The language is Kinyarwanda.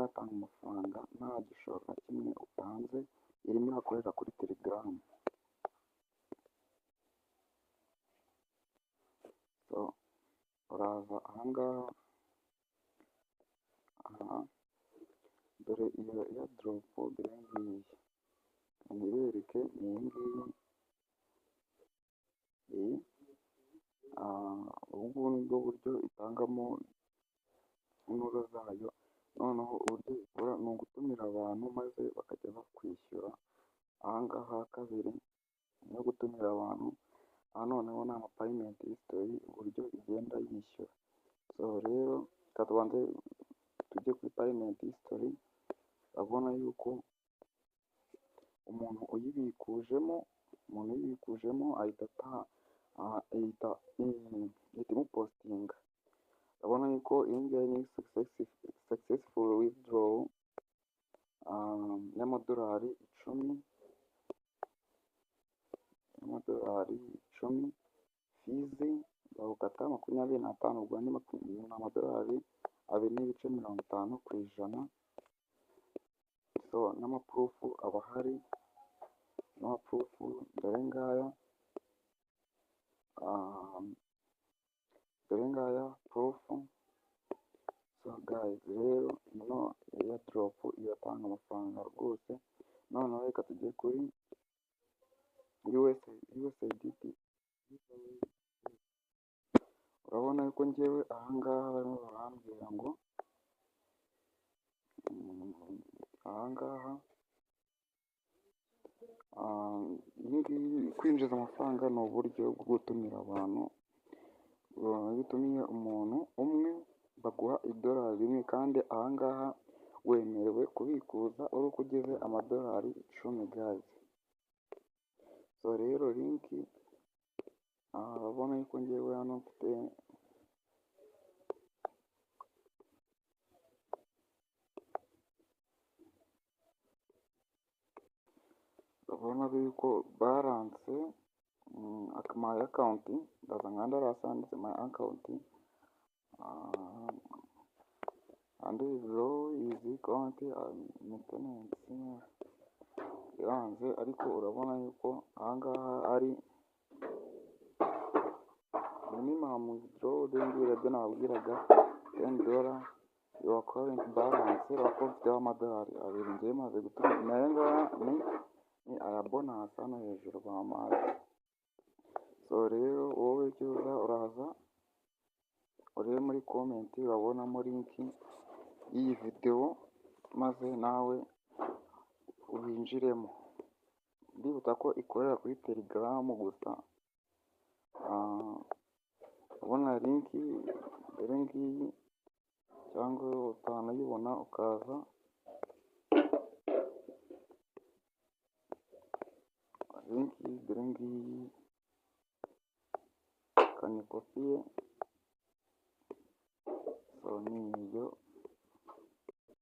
iratanga amafaranga nta gishoro na kimwe utanze, irimo irakorera kuri Telegram. So uraza ahangaha, aha dore iyo airdrop, dore ngiyi, nyibereke, ni iyi ngiyi. Iyi ubu ngubu nibwo buryo itangamo intuza zayo. Noneho uburyo ikora ni ugutumira abantu maze bakajya bakwishyura. Ahangaha kabiri no gutumira abantu, aha noneho ni ama payment history, uburyo igenda yishyura. So rero reka tubanze tujye kuri payment history. Urabona yuko umuntu uyibikujemo ahita ihita imupostinga. Urabona yuko iyi ngiyi ni successful withdraw y'amadolari 10, y'amadolari 10. Fees bawukata 25, ubwo ni amadolari 2.50%. So n'ama proof aba ahari, n'ama proof dore ngaya, dore ngaya proof. So guys, rero ino airdrop iratanga amafaranga rwose. Noneho reka tujye kuri USDT. Urabona yuko njyewe ahangaha barimo barambwira ngo ahangaha iyi ngiyi kwinjiza amafaranga ni uburyo bwo gutumira abantu. Iyo utumiye umuntu umwe baguha idolari 1, kandi ahangaha wemerewe kubikuza ari uko ugize amadolari 10, guys. So rero link, urabona yuko njyewe hano mfite, urabona yuko balance my account, ndaza nkanda hasi handitse my account and withdraw is currently maintenance, iranze. Ariko urabona yuko ahangaha ari minimum withdraw, dore ngibi ibyo nababwiraga, $10. Your current balance, urabona ko mfiteho amadolari 2. Njyewe maze gutuma aya ngaya ni aya bonus hano hejuru bampaye. So rero wowe icyo uza, uraza urebe muri comment, urabonamo link y'iyi videwo, maze nawe winjiremo. Mbibutsa ko ikorera kuri Telegram gusa. Urabona link, dore ngiyi, cyangwa utanayibona ukaza link, dore ngiyi, kanyikopiye. So ni iyo.